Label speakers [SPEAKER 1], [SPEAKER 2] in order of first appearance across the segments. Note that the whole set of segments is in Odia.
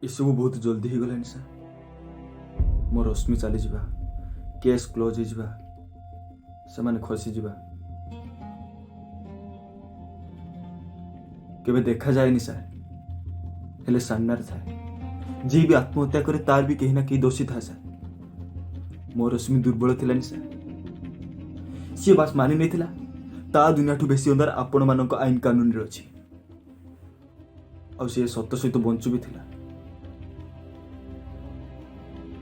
[SPEAKER 1] ଏସବୁ ବହୁତ ଜଲ୍ଦି ହେଇଗଲାଣି ସାର୍। ମୋ ରଶ୍ମି ଚାଲିଯିବା, କେସ୍ କ୍ଲୋଜ୍ ହେଇଯିବା, ସେମାନେ ଖସିଯିବା କେବେ ଦେଖାଯାଏନି ସାର୍, ହେଲେ ସାମ୍ନାରେ ଥାଏ। ଯିଏ ବି ଆତ୍ମହତ୍ୟା କରେ, ତାର ବି କେହି ନା କେହି ଦୋଷୀ ଥାଏ ସାର୍। ମୋ ରଶ୍ମି ଦୁର୍ବଳ ଥିଲାନି ସାର୍। ସିଏ ବାସ୍ ମାନି ନେଇଥିଲା, ତା ଦୁନିଆଠୁ ବେଶୀ ଅନ୍ଧାର ଆପଣମାନଙ୍କ ଆଇନ କାନୁନରେ ଅଛି। ଆଉ ସିଏ ସତ ସହିତ ବଞ୍ଚୁ ବି ଥିଲା।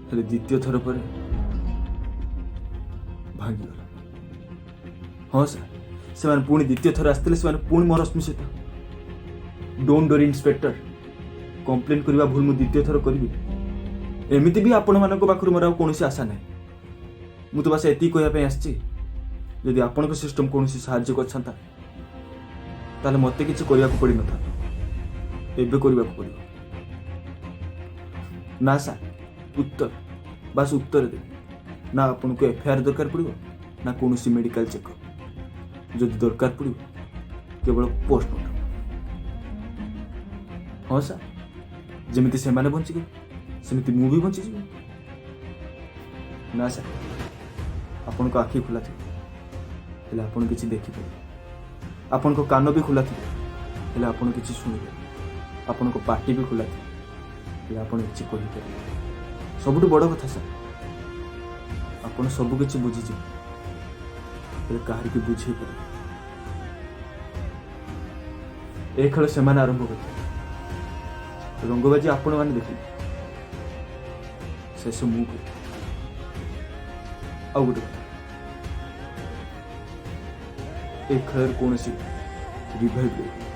[SPEAKER 1] ହେଲେ ଦ୍ୱିତୀୟ ଥର ପରେ ଭାଙ୍ଗିଗଲା। ହଁ ସାର୍, ସେମାନେ ପୁଣି ଦ୍ୱିତୀୟ ଥର ଆସିଥିଲେ। ସେମାନେ ପୁଣି ମୋ ରଶ୍ମି ସହିତ। Don't Dori inspector, complain କରିବା ଭୁଲ ମୁଁ ଦ୍ୱିତୀୟ ଥର କରିବି? ଏମିତି ବି ଆପଣମାନଙ୍କ ପାଖରୁ ମୋର ଆଉ କୌଣସି ଆଶା ନାହିଁ। ମୁଁ ତ ବାସ୍ ଏତିକି କହିବା ପାଇଁ ଆସିଛି, ଯଦି ଆପଣଙ୍କ ସିଷ୍ଟମ୍ କୌଣସି ସାହାଯ୍ୟ କରିଥାନ୍ତା, ତାହେଲେ ମୋତେ କିଛି କରିବାକୁ ପଡ଼ିନଥାନ୍ତା। ଏବେ କରିବାକୁ ପଡ଼ିବ ନା ସାର୍? ଉତ୍ତର, ବାସ୍ ଉତ୍ତର ଦେବେ ନା ଆପଣଙ୍କୁ ଏଫଆଇଆର୍ ଦରକାର ପଡ଼ିବ, ନା କୌଣସି ମେଡ଼ିକାଲ ଚେକଅପ୍। ଯଦି ଦରକାର ପଡ଼ିବ, କେବଳ ପୋଷ୍ଟମର୍ଟମ୍। ହଁ ସାର୍, ଯେମିତି ସେମାନେ ବଞ୍ଚିଗଲେ, ସେମିତି ମୁଁ ବି ବଞ୍ଚିଯିବି ନା ସାର୍? ଆପଣଙ୍କ ଆଖି ଖୋଲା ଥିବ, ହେଲେ ଆପଣ କିଛି ଦେଖିପାରିବେ। ଆପଣଙ୍କ କାନ ବି ଖୋଲା ଥିବ, ହେଲେ ଆପଣ କିଛି ଶୁଣିବେ। ଆପଣଙ୍କ ପାଟି ବି ଖୋଲା ଥିବ, ହେଲେ ଆପଣ କିଛି କହିପାରିବେ। ସବୁଠୁ ବଡ଼ କଥା ସାର୍, ଆପଣ ସବୁ କିଛି ବୁଝିଯିବେ, ହେଲେ କାହାରିକି ବୁଝେଇ ପାରିବେ। ଏ ଖେଳ ସେମାନେ ଆରମ୍ଭ କରିଥିଲେ। ରଙ୍ଗବାଜି ଆପଣମାନେ ଦେଖିଲେ, ଶେଷ ମୁଁ କରିବି। ଆଉ ଗୋଟେ କଥା, ଏ ଖେଳରେ କୌଣସି ରିଭାଇଭ୍ ରହିବନି।